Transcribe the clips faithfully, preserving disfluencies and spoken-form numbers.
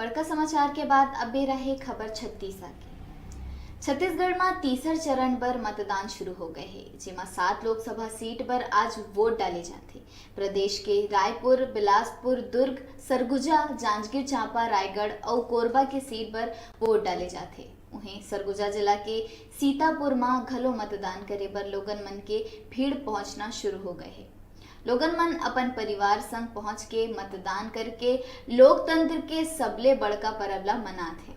बड़का समाचार के बाद अब बेरा हे खबर छत्तीसा के। छत्तीसगढ़ म तीसर चरण बर मतदान शुरू हो गए हे, जेमा सात लोकसभा सीट बर आज वोट डाले जाथे। प्रदेश के रायपुर, बिलासपुर, दुर्ग, सरगुजा, जांजगीर चांपा, रायगढ़ अउ कोरबा के सीट बर वोट डाले जाथे। उहें, सरगुजा जिला के सीतापुर म घलो मतदान करे बर लोगन मन के भीड़ पहुंचना शुरू हो गए हे। लोगन मन अपन परिवार संग पहुंच के मतदान करके लोकतंत्र के सबले बड़का परब ला मनात हे।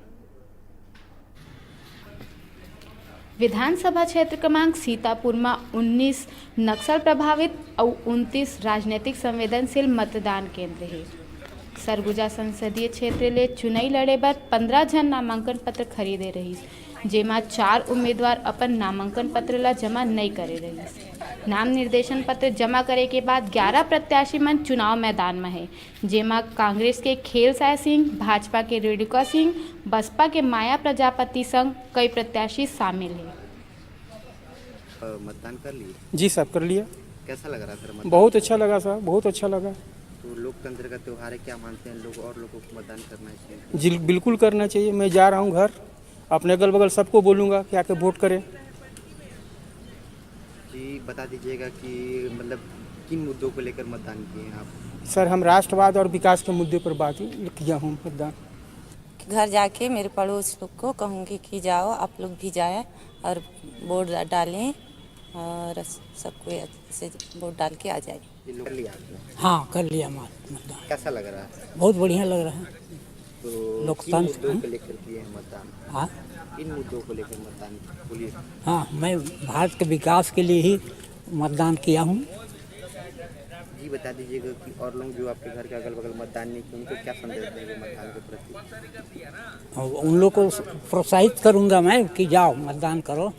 विधानसभा क्षेत्र क्रमांक सीतापुर म उन्नीस नक्सल प्रभावित अउ उनतीस राजनैतिक संवेदनशील मतदान केंद्र हे। सरगुजा संसदीय क्षेत्र ले चुनई लड़े बर पंद्रह झन नामांकन पत्र खरीदे रहिस, जेमा चार उम्मीदवार अपन नामांकन पत्र ला जमा नइ करे रहिस। नाम निर्देशन पत्र जमा करे के बाद ग्यारह प्रत्याशी मन चुनाव मैदान म हे, जेमा कांग्रेस के खेलसाय सिंह, भाजपा के रेणुका सिंह, बसपा के माया प्रजापति संग कई प्रत्याशी शामिल हे। अ, मतदान कर लिए? जी साहब, कर लिया। कैसा लग रहा है सर मतदान? बहुत अच्छा लगा साहब, बहुत अच्छा लगा। तो लोकतंत्र का त्यौहार है, क्या मानते हैं लोग और लोगों को मतदान करना चाहिए? जी बिल्कुल करना चाहिए। मैं जा रहा हूँ घर, अपने अगल बगल सबको बोलूँगा कि आके वोट करें। जी बता दीजिएगा कि मतलब किन मुद्दों को लेकर मतदान किए हैं आप? सर, हम राष्ट्रवाद और विकास के मुद्दे पर बात ही किया हूँ मतदान। घर जाके मेरे पड़ोस लोग को कहूँगी कि जाओ, आप लोग भी जाए और वोट डालें और सबको अच्छे से वोट डाल के आ जाए। ये लोग लिया आपने? हाँ, कर लिया मत- मतदान। कैसा लग रहा है? बहुत बढ़िया लग रहा है। तो किन लोकतंत्र, मुद्दों हाँ। को लेकर किए हैं मतदान? हाँ, किन मुद्दों को लेकर मतदान? बोलिए। हाँ, मैं भारत के विकास के लिए ही मतदान किया हूँ। जी बता दीजिएगा कि और लोग जो आपके घर के अगल बगल मतदान नहीं किए, उनको क्या संदेश देंगे मतदान के प्रति? और उन लोग को प्रोत्साहित करूँगा मैं कि जाओ, मतदान करो।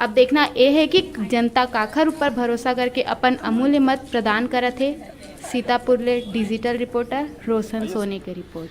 अब देखना ए हे कि जनता काखर ऊपर भरोसा करके अपन अमूल्य मत प्रदान करत हे। सीतापुर ले डिजिटल रिपोर्टर रोशन सोनी के रिपोर्ट।